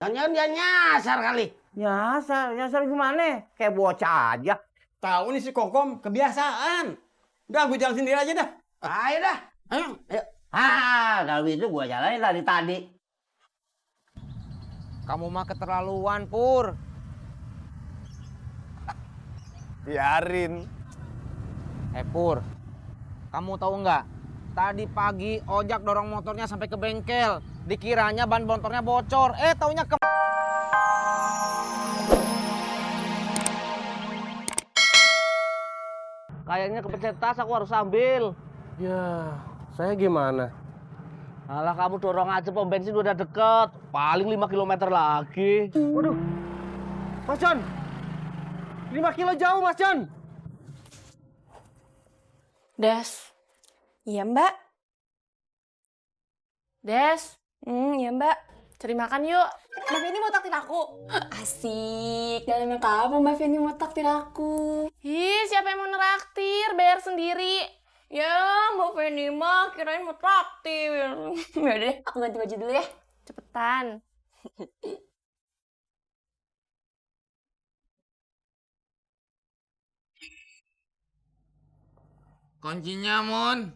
Jangan dia nyasar kali. Nyasar gimana? Kayak bocah aja. Tahu nih si Kokom kebiasaan. Udah gue jalan sendiri aja dah. Ayo dah. Ayo. Kalau itu gua jalanin dari tadi. Kamu mah keterlaluan, Pur. Biarin. Pur, kamu tahu nggak? Tadi pagi ojak dorong motornya sampai ke bengkel. Dikiranya ban motornya bocor. Taunya ke... Kayaknya kepecet tas, aku harus ambil. Ya, saya gimana? Alah, kamu dorong aja, pom bensin udah deket. Paling 5 km lagi. Waduh, Mas John, 5 kilo jauh Mas John. Des. Iya, Mbak. Des. Iya, Mbak. Cari makan yuk. Mbak Feni mau takdir aku. Asik. Dalamnya kapan Mbak Feni mau takdir aku? Ih, siapa yang mau neraktir? Bayar sendiri. Ya, Mbak Feni mah kirain mau traktir. Ya deh, aku ganti baju dulu ya. Cepetan. Kuncinya, Mon.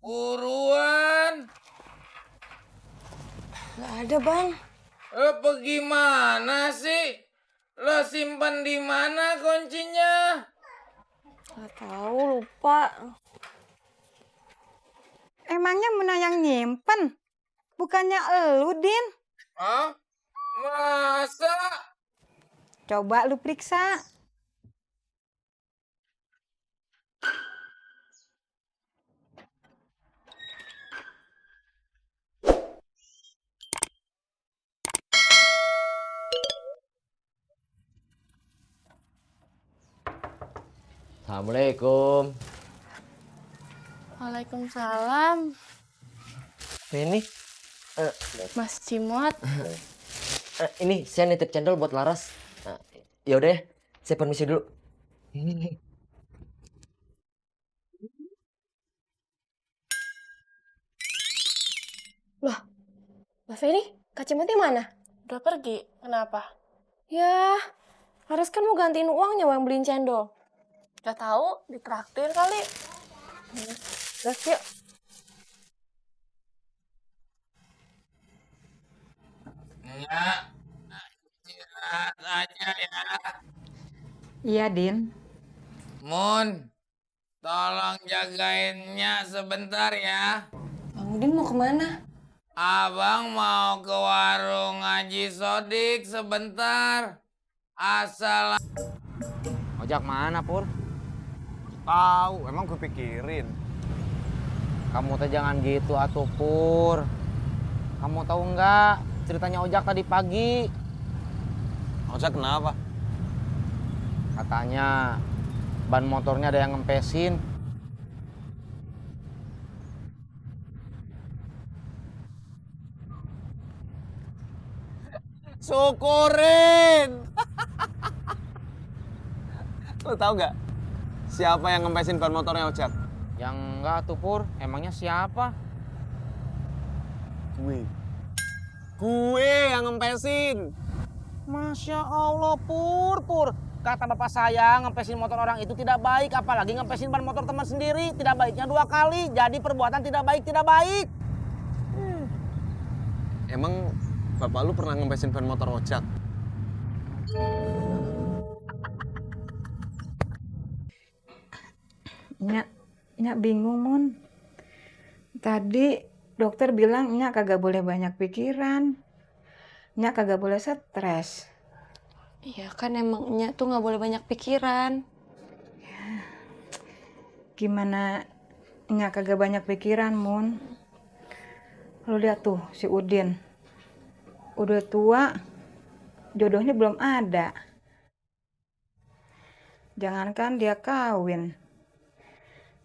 Buruan. Gak ada, Bang. Gimana sih? Lo simpan di mana kuncinya? Gak tahu, lupa. Emangnya Muna yang nyimpen? Bukannya elu, Din? Hah? Masa? Coba lu periksa. Assalamualaikum. Waalaikumsalam. Ini, Mas Cimot. ini saya nitip cendol buat Laras. Ya udah ya, saya permisi dulu. Loh, Mbak Feni, Kak Cimotnya mana? Udah pergi. Kenapa? Ya, Laras kan mau gantiin uangnya yang beliin cendol. Gak tahu, ditraktir kali. Gas yuk. Enggak. Istirahat aja ya. Iya, Din. Mun, tolong jagainnya sebentar ya. Bang Udin mau kemana? Abang mau ke warung Haji Sodik sebentar. Asal Ojak mana, Pur? Tahu, emang gue pikirin. Kamu teh jangan gitu atuh, Pur. Kamu tahu nggak ceritanya Ojak tadi pagi? Ojak kenapa? Katanya ban motornya ada yang ngempesin. Syukurin. Lo tau gak siapa yang ngempesin ban motornya Ojak? Yang enggak tuh, Pur. Emangnya siapa? Gue yang ngempesin. Masya Allah, Pur. Kata bapak saya, ngempesin motor orang itu tidak baik. Apalagi ngempesin ban motor teman sendiri. Tidak baiknya 2 kali. Jadi perbuatan tidak baik. Emang bapak lu pernah ngempesin ban motor Ojak? Nyak bingung, Mun. Tadi dokter bilang Nyak kagak boleh banyak pikiran. Nyak kagak boleh stres. Iya kan emangnya tuh gak boleh banyak pikiran. Gimana Nyak kagak banyak pikiran, Mun? Lu lihat tuh si Udin. Udah tua, jodohnya belum ada. Jangankan dia kawin.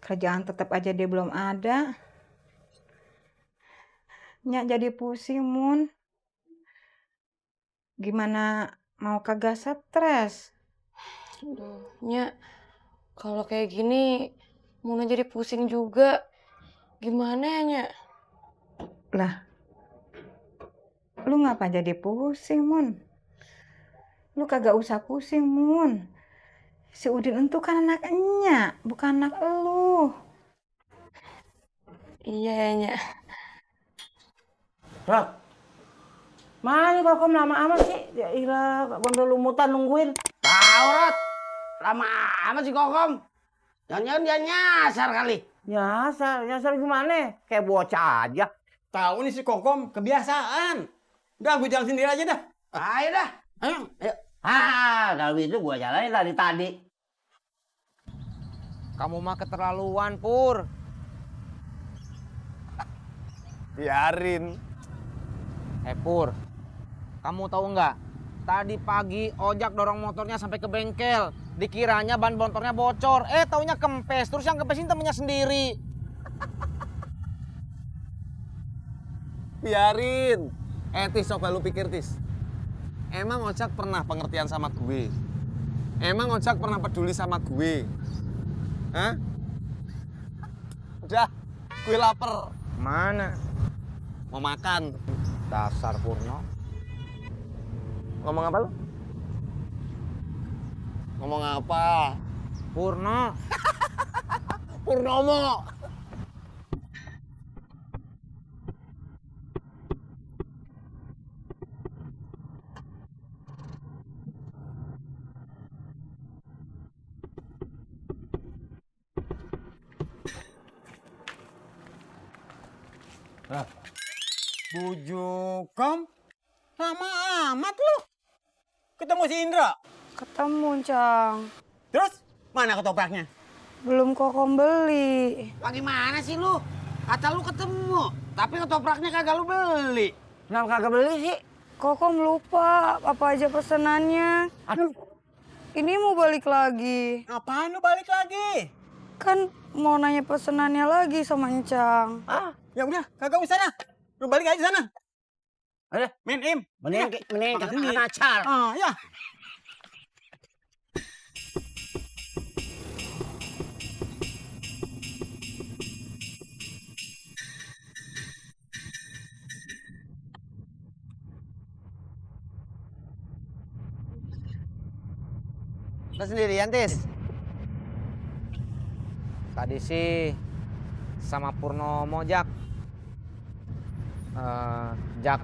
Kerjaan tetap aja dia belum ada. Nyak jadi pusing, Mun. Gimana mau kagak stres? Aduh, Nya, kalau kayak gini, Muna jadi pusing juga. Gimana ya, Nya? Lah, Lu ngapa jadi pusing, Mun? Lu kagak usah pusing, Mun. Si Udin itu kan anaknya, bukan anak lu. Iya. Rod, mana Kokom lama amat sih? Ya ilah, gondol lumutan nungguin. Tahu, Rod. Lama amat sih Kokom. Jangan-jangan dia nyasar kali. Nyasar gimana? Kayak bocah aja. Tahu nih si Kokom kebiasaan. Udah gue jalan sendiri aja dah. Ayo dah. Ayo. Kalau itu gua jalanin tadi. Kamu mah keterlaluan, Pur. Biarin. Pur, kamu tahu nggak? Tadi pagi ojak dorong motornya sampai ke bengkel. Dikiranya ban motornya bocor. Taunya kempes. Terus yang kempesin temennya sendiri. Biarin. Tis, coba lu pikir, Tis. Emang ojak pernah pengertian sama gue? Emang ojak pernah peduli sama gue? Hah? Udah, gue lapar. Mana? Mau makan. Dasar Purno. Ngomong apa lu? Ngomong apa? Purno. Purnomo. Bujukom. Lama amat lu. Ketemu si Indra. Ketemu, Cang. Terus mana ketopraknya? Belum Kokom beli. Bagaimana sih lu? Kata lu ketemu, tapi ketopraknya kagak lu beli. Kenapa kagak beli sih? Kokom lupa apa aja pesenannya. Aduh, Ini mau balik lagi. Apaan lu balik lagi? Kan mau nanya pesenannya lagi sama Encang. Ya udah, kagak usah dah. Lu balik aja sana. Ayo, Main im. mending Makan sendiri. acar. Ya. Lu sendirian, Tis? Tadi sih sama Purnomo, Jak. Jak.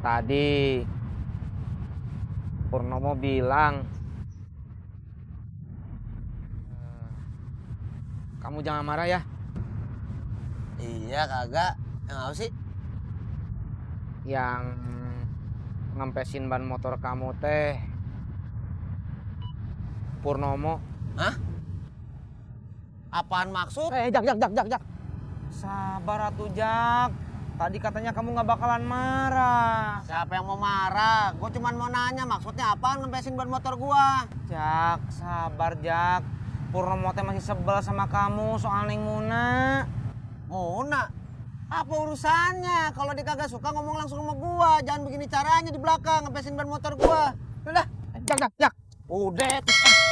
Tadi Purnomo bilang kamu jangan marah ya. Iya kagak. Yang apa sih? Yang ngempesin ban motor kamu teh Purnomo. Hah? Apaan maksud? Jak. Sabar atuh, Jak. Tadi katanya kamu nggak bakalan marah. Siapa yang mau marah? Gue cuma mau nanya maksudnya apaan ngempesin ban motor gua? Jak, sabar, Jak. Purnomo teh masih sebel sama kamu soal Neng Muna. Muna? Apa urusannya? Kalau dia kagak suka ngomong langsung sama gua. Jangan begini caranya di belakang ngempesin ban motor gua. Udah. Jak. Udah,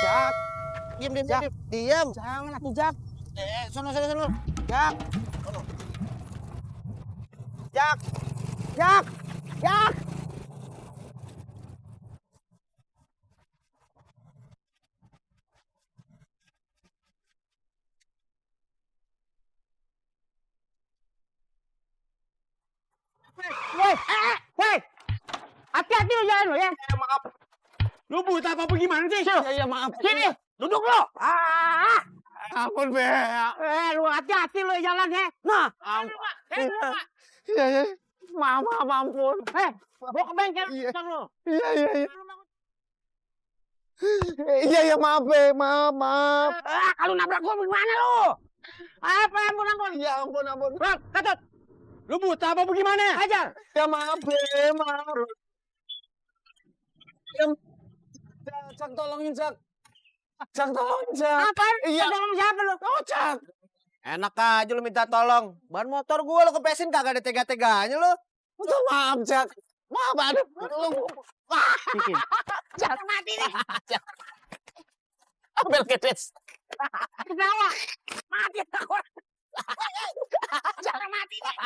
Jak. Diam. Diam. Jangan atuh, Jak. Sono. Jak. Weh, hati-hati lu jalan lu ya. Maaf. Lu buta apa gimana sih? Ya maaf. Sini, duduk lu. Ampun, Be. Lu hati-hati lu jalan ya. Nah, Iya. maaf, ampun. Bawa ke bengkel lu. Iya. Iya, maaf, Be. Maaf. Kalau nabrak gua gimana lu? Apa ampun. Ya ampun. Rod, ketut. Lu buta apa gimana? Ajar. Ya maaf, Be. Maaf. Jak, tolongin, Jak. Jak, tolongin, Jak. Apaan? Iya. Tolong siapa lu? Oh, Jak. Enak aja lu minta tolong. Ban motor gua lu kempesin kagak ada tega-teganya lu. Minta maaf, Jak. Maaf, aduh. Lu. Jak mati nih. Ambil kedes. Ketawa. Mati aku. Jangan mati nih.